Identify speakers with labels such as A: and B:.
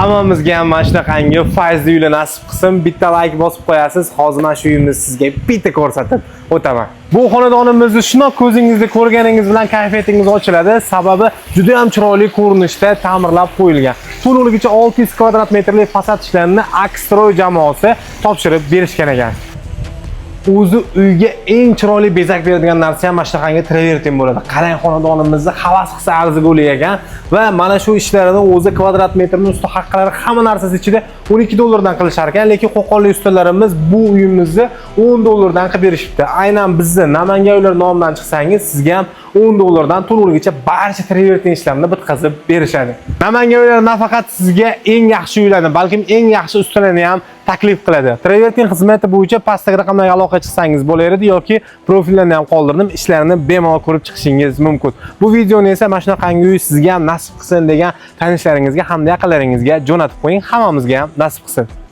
A: Hammamizga ham mana shunaqangi fayzli uylar nasib qilsin. Bitta like bosib qo'yasiz. Hozir mana shu uyimizni sizga bitta ko'rsatib o'taman. Bu xonadonimizni shundoq ko'zingizda ko'rganingiz bilan kayfiyatingiz ochiladi. Sababi juda ham chiroyli ko'rinishda ta'mirlab qo'yilgan. To'liqligicha 600 kvadrat metrli fasad ishlarini Akstroy jamoasi topshirib berishgan ekan. O'zi uyga eng chiroyli bezak beradigan narsa ham mana shunaqangi travertin bo'ladi. Qarang, xonadonimizni havas qilsa arzigulik ekan va mana shu ishlarini o'zi kvadrat metrini usta haqqalari hamma narsasi ichida 12 dollardan qilishar ekan, lekin qo'qonlik ustalarimiz bu uyimizni 10 dollardan qilib berishibdi. Aynan bizni Namangan uylar nomidan chiqsangiz, sizga ham 10 dollardan to'liqligicha barcha travertin ishlarini bitkazib berishadi. Namangan uylar nafaqat sizga eng yaxshi uylarni, balkim eng yaxshi ustalarni ham taklif qiladi. Travertin xizmati bo'yicha pastdagi raqamlarga aloqa chiqsangiz bo'laveradi yoki profillarni ham qoldirdim, ishlarini bemalol ko'rib chiqishingiz mumkin. Bu videoni esa mana shunaqangi uy sizga ham nasib qilsin degan tanishlaringizga hamda yaqinlaringizga jo'natib qo'ying, hammamizga ham nasib qilsin.